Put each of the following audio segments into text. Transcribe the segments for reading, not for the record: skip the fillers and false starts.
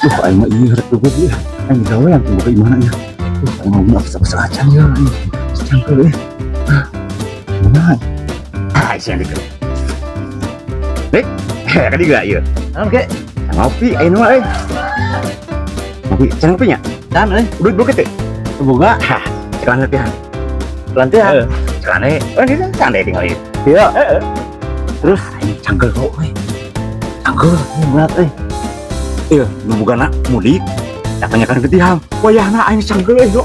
Duh, aing mah ieu rek duit ieu. Aing gawean teh boga imahna nya. Duh, aing mah apes-apes acan ya. Cangkel euy. Ah, mana? Ah, si Hendrik. Dik, eh, kan juga ieu. Naon ke? Ngopi aing mah euy. Ngopi, can ngopi nya? Dan euy, Duit boga teh. Boga. Hah, cekan latihan. Latihan. Heeh. Cekan we. Oh, ini santai tinggal ieu. Iya. Heeh. Terus Aing cangkel kok euy. Cangkel. Berat euy. Iya, nu bogana mudik. Datangnya kan ke tihang. Wayahna aing cangkel euy, yo.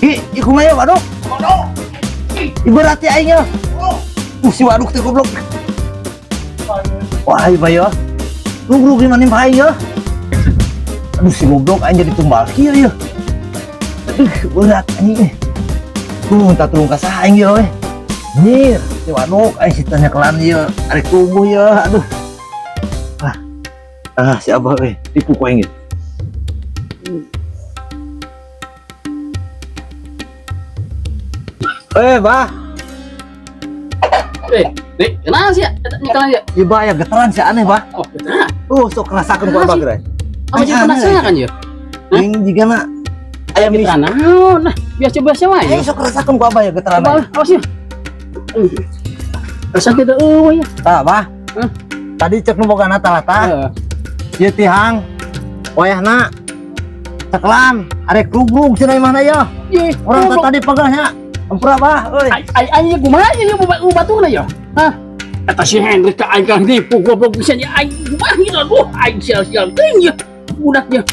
Ih, ih kumaha ya waduk? Ih, berat ya aing ya. Si waduk teh goblok. Wah, ieu ya. Lu gimana nih aing ya? Aduh, si goblok aing jadi tumbal kieu ya. Aduh, berat anjing. Tuh, minta tulung ka saha aing ya we. Nyir, si waduk aing si tanya kelan ieu, arek tubuh ya. Aduh. Ah. Ah, si abah euy, tipu ku aing. Eh, bah. Eh, Dik, kenapa sih ya? Nyekelan ya? Ieu bah aya getaran si aneh, bah. Oh, getaran. Oh, sok rasakeun ku abah geura. Apa jadi penasaran ya? Aing jigana aya mis. Getaran naon? Nah, biasa-biasa wae. Aing sok rasakeun ku abah ya getaran. Coba, awas ya. Rasa kita eueuh ya. Tah, bah. Hah? Tadi cek nu bogana talata. Heeh. Ieu tihang wayahna cekelan arek rugrug cenah imahna ya. Ye, Urang teh tadi pegahnya. Ampura bah euy. Ai ai ai kumaha ya baturna ya? Hah? Eta si Hendrik ka aing kan nipu goblok bisa nya aing kumaha gitu aduh aing sial-sial teuing ya. Budaknya.